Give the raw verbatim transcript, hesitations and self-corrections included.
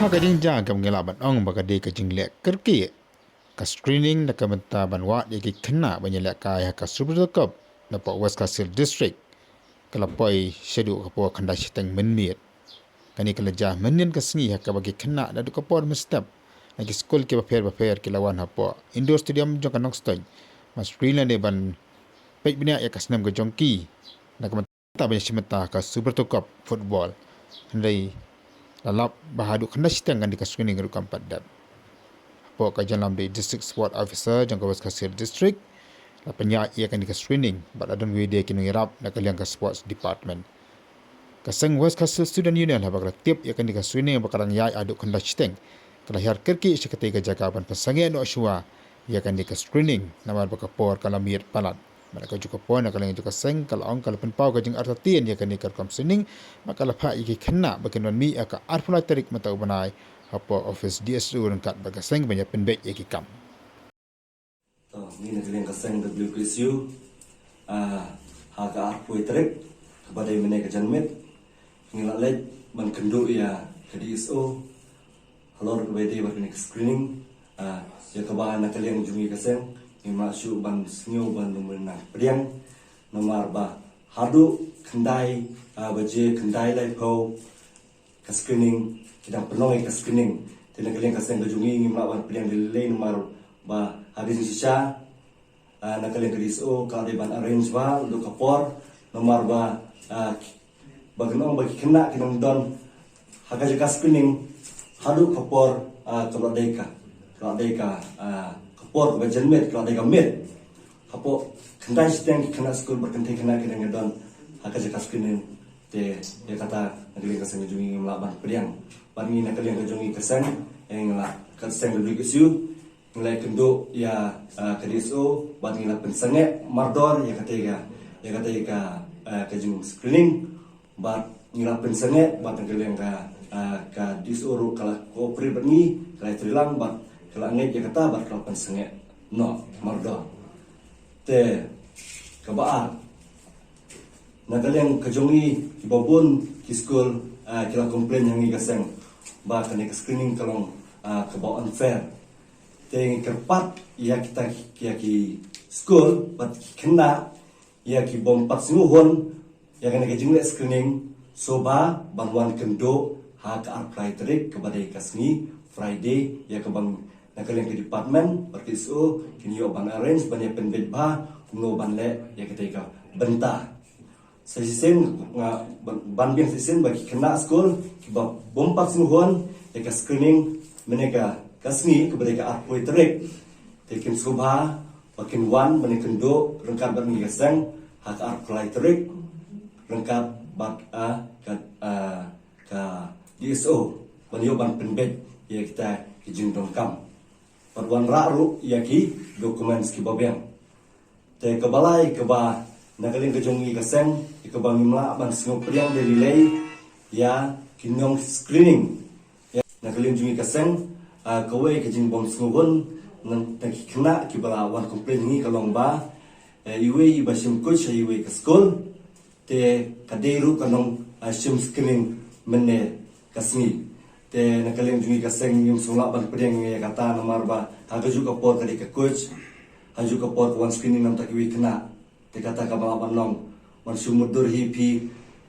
Ha ka jingjia ka ngi lah ban ong ba ka dei ka jingleh kyrkieh ka screening na ka bynta ban wad ïa ki khynnah ban ïalehkai ha ka Subrata Cup napoh West Khasi Hills District, ka la poi shaduh ka por khyndai shiteng mynmiet. Kane ka la jia mynhynnin ka sngi ha kaba ki khynnah naduh ka por mynstep na ki skul kiba pher bapher ki la wan hapoh Indoor Stadium jong ka Nongstoiñ ban screen lane ban peit bniah ïa ka snem ka jong ki na ka bynta ban ïashim bynta ka Subrata Cup football. Hynrei la lap ba haduh khyndai shiteng kane ka screening ruh kam pat dep. Hapoh ka jingïalam da i District Sport Officer jong ka West Khasi Hills District, la pynïaid ïa kane ka screening bad la don kiwei de ki nongïarap na ka liang ka Sports Department. Ka seng West Khasi Hills Student Union, haba ka la tip ïa kane ka screening ba ka dang ïaid haduh khyndai shiteng, ka la hiar kyrkieh sha katei ka jaka ban pynsangeh noh shuwa ïa kane ka screening namar ba ka por ka la miet palat. Bad ha kajuh ka por, na ka liang jong ka seng ka la ong ka la pynpaw ka jingartatien ïa kane ka rukom screening bad ka la phah ïa ki khynnah ba kin wan mih ha ka arphew lai tarik mynta u bnai hapoh office D S O ryngkat bad ka seng ban ïa pynbeit ïa ki kam. To, ngi na ka liang ka seng W K S U, ah, ha ka arphew tarik kaba dei mynne ka janmiet, ngi la leit ban kynduh ïa ka D S O halor kaba ïadei bad kane ka screening, ah, ïa kaba na ka liang jong ngi ka seng ngim lah shuh ban sngew ban ym nang pdiang namar ba haduh khyndai, ah, baje, khyndai laiphew ka screening, ki dang pynlong ïa ka screening. Te na ka liang ka seng ka jong ngi ngim lah ban pdiang da lei lei namar ba ha ka jingshisha, ah, na ka liang ka D S O ka la dei ban arrange bha haduh ka por namar ba, ah, ki, ba kin ong ba ki khynnah ki nang don ha ka jaka screening haduh ka por, ah, ka la dei ka, ka la dei ka, ah, ka por kaba janmiet, ka la dei ka miet. Hapoh khyndai shiteng ki khynnah skul bad kynthei khynnah ki dang don ha ka jaka screening. Te ïa kata na ka liang ka seng ka jong ngi ngim lah ban pdiang. Bad ngi na ka liang ka jong ngi ka seng, eh, ngi la, ka seng W K S U, ngi la kynduh ïa, ah, ka D S O bad ngi la pynsangeh mardor ïa katei ka, ïa katei ka, ah, ka jingscreening. Bad ngi la pynsangeh bad na ka liang ka, ah, ka D S O ruh ka la cooperate bad ngi, ka la ïatreilang bad ka la ngeit ïa kata bad ka la pynsangeh noh mardor. Te kaba ar, na ka liang ka jong ngi kiba bun ki skul, ah, ki la complain ha ngi ka seng ba kane ka screening ka long, ah, kaba unfair. Te ngi kyrpad ïa kita ki, ïa ki skul bad ki khynnah ïa ki bym pat sngewhun ïa kane ka jingleh screening, sngewbha ban wan kynduh ha ka arphew lai tarik kaba dei ka sngi Friday, ïa kaba na ka liang ka department bad ka D S O kin ïoh ban arrange ban ïa pynbeit bha kumno ban leh ïa katei ka bynta. Sa shisien nga ban, ban biang sa shisien ba ki khynnah skul kiba bym pat sngewhun ïa ka screening mynne ka, ka sngi kaba dei ka arphew tarik, te kin sngewbha ba kin wan ban ïa kynduh ryngkat bad ngi ka seng ha ka arphew lai tarik ryngkat bad, ah, ka, ah, ka D S O ban ïoh ban pynbeit ïa kita ki jingdonkam bad wanrah ruh ïa ki documents kiba biang. Te kaba lai kaba na ka liang ka jong ngi ka seng, ïa kaba ngim lah ban sngewpdiang da lei lei ïa ki nong screening. Ïa, na ka liang jong ngi ka seng, ah, kawei ka jingbym sngewhun na, na ki khynnah kiba la wan complain ha ngi ka long ba, eh, iwei iba shim coach ha iwei ka skul, te ka dei ruh ka nong, ah, shim screening mynne ka sngi. Te na ka liang jong ngi ka seng ngim sngewlah ban pdiang ïa kata namar ba ha kajuh ka por ka dei ka coach, ha kajuh ka por ka wan screening namar kiwei khynnah. Te kata kaba lah ban long, wan shu mutdur hi phi,